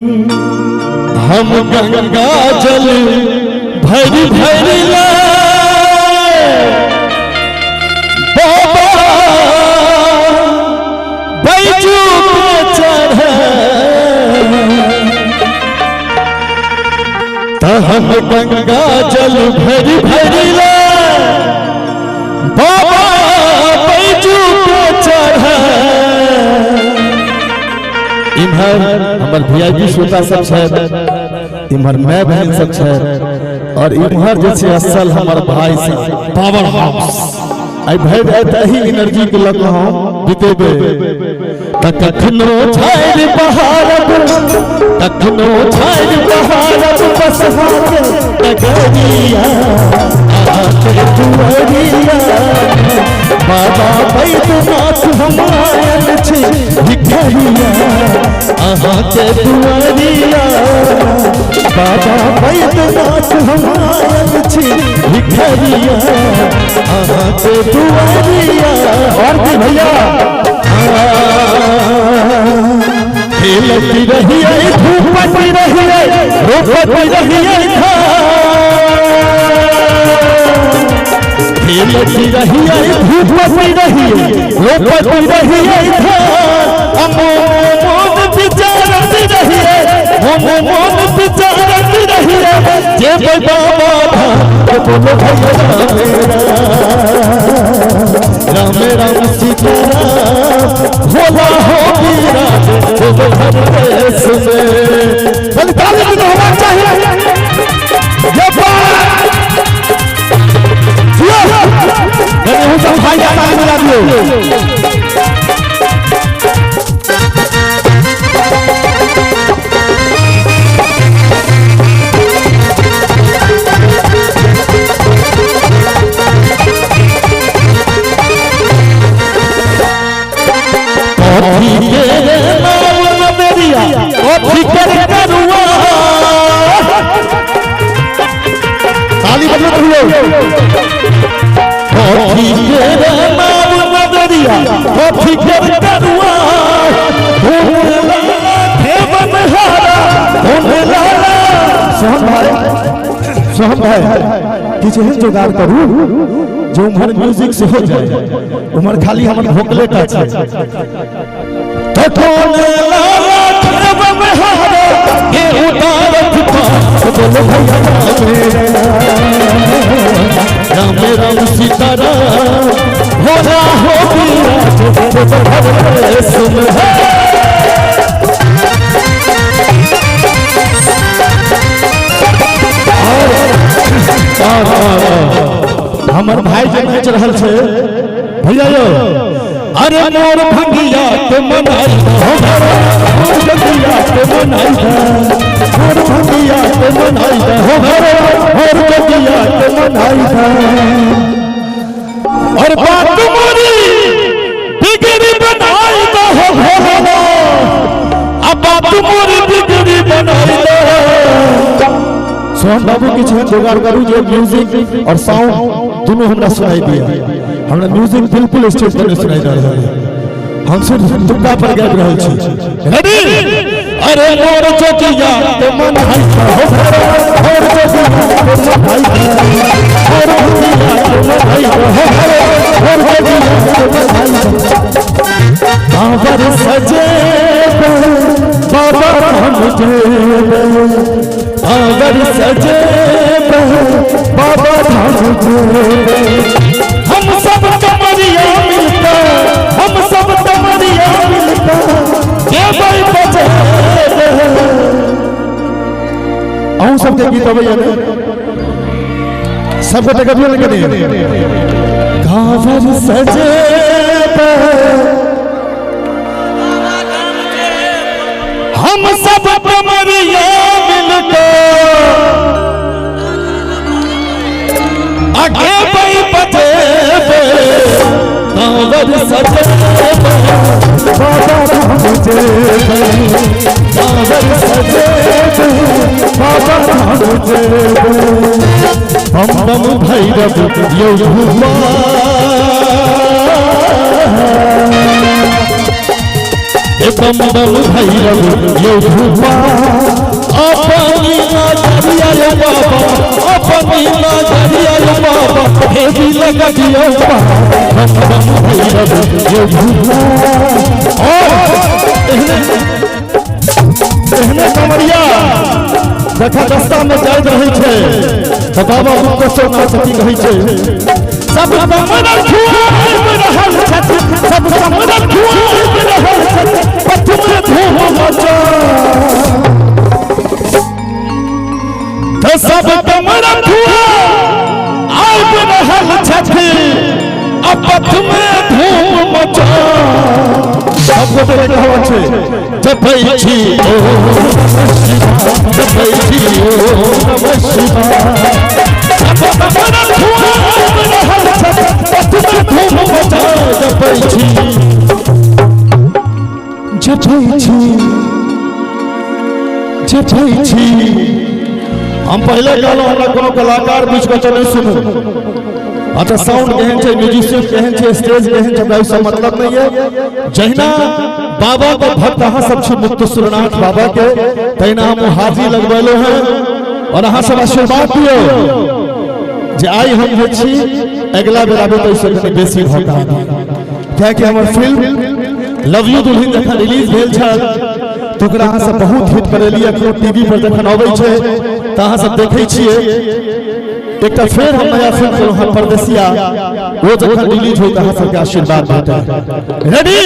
हम गंगा जल भरि भरि लाए बाबा बैजू के चढ़े त हम गंगा जल भरि भरि लाए बाबा बैजू के चढ़े। इम्हर हमर वीआईपी श्रोता सब छथि, इम्हर माय बहन सब छथि और इम्हर जे छै असल हमर भाई सब पावर हाउस। आइ भरि राति एही एनर्जी के लऽ कऽ हम बितेबै। त कखनो झाड़ि बहारब, कखनो झाड़ि बहारब बसहा के डगरिया, अहाँके दुआरिया। बाबा बैद्यनाथ हम आयल छी भिखरिया, अहाँके दुआरिया। बाबा बैद्यनाथ हम आयल छी भिखरिया, अहाँके दुआरिया। और की भैया खेलती रहिए, धूपत रहिए, रोपत रहिए खेलती रहिए, धूपत रहिए, रोपत रहिए धान। मोन विचारत रहिए, मोन मोन विचारत रहिए, जेबै बाबा धाम। बोलो भैया राम राम सीता राम भोला हो विराज देवघर देश में। बलि ताली भी तो होना चाहिए। ये बात जियो गने सब भाई ताली बजा दियो। कॉफी के नाम नदरिया, कॉफी के करुआ, ताली बजबैत रहियौ। कॉफी के नाम नदरिया, कॉफी के करुआ, सोहन भाई, सोहन भाई किछु एहन जोगाड़ करू जो उम्हर म्यूजिक से हो जाए, उम्हर खाली हमर भोकले टा छै। तो कौन लाला खेबनहारा के उतारत पाप। बोलो भैया राम राम सीता राम भोला हो विराज देवघर देश में। हमर भाई जे नाचि रहल छै भैया यौ, अरे मोर भंगिया के मनाई हो, मोर भंगिया के मनाई, मोर भंगिया के मनाई हो, मोर भंगिया के मनाई। और बात मोरी बिगड़ी बनाई दो हो भोला, अब बात मोरी बिगड़ी बनाई दो। सोहन बाबू किछु एहन जोगाड़ करू जे म्यूजिक और साउंड दोनों हमरा सुनाई दिया। हमरा म्यूजिक बिल्कुल स्टेज पर नहीं सुनाई दे रहल है, हम सिर्फ तुक्का पर गाबि रहल छी। रेडी? अरे मोर जोगिया के मन है हो, मोर जोगिया के मन है, मोर जोगिया के मन है हो, मोर जोगिया के मन है। बाबर सजे बाबा हम जेबै, बाबर सजे बाबा धाम जेबै। हम सब कमरिया मिलता, हम सब कमरिया मिलता जेबै बजेबै। अहूँ सबके गीत अबैया ने? सबके तऽ गबियो ने कनी। कांवर सजेबै हम सब कमरिया मिलकर आगे बई बजेबै, कांवर सजेबै बाबा धाम जेबै, कांवर सजेबै बाबा धाम जेबै। बम बम भैरव यौ भुआ, बम बम भैरव यो भूपा अपनी नजरिया रे बाबा अपनी नजरिया रे बाबा हे भी लगा दियो बम बम भैरव यो भूपा। और एहने एहने कमरिया जखन रास्ता में जाइत रहै छै तऽ बाबा मुक्तेश्वर की कहै छै सब कमर खुआब रहल छथि सब कमर खुआब रहल छथि पथुम धूम मचा तऽ सब कमर खुआब रहल छथि आ पथुम धूम मचा। सब गोटे कहल छै जपै छी ओ जपै छी ओ नमः शिवाय। जपै छी जपै छी जपै छी। हम पहिले कहलहुँ हमरा कोनो कलाकार बुझि कऽ चलै सुनू। अच्छा साउंड केहन छै, म्यूजिशियन केहन छै, स्टेज केहन छै, हमरा ओहिसँ मतलब नहि है। जहिना बाबा के भक्त अहाँ सब छी मुक्तेश्वरनाथ बाबा के, तहिना हम हाजिरी लगबेलहुँ हैं और अहाँ सब आशीर्वाद दियौ जे आइ हम जे छी अगिला बेर आबे तऽ ओहिसँ कनि बेसी भऽ कऽ आबी। कियाकि हमर फिल्म लव यू दुल्हन जखन रिलीज भेल छल तऽ ओकरा अहाँ सब बहुत हिट करेलियै। एखनो टीवी पर जखन अबै छै तऽ अहाँ सब देखै छियै। एकटा फेर हम नया फिल्म केलहुँ हँ परदेसिया, वो जखन रिलीज होई तऽ अहाँ सबके आशीर्वाद भेटत। रेडी?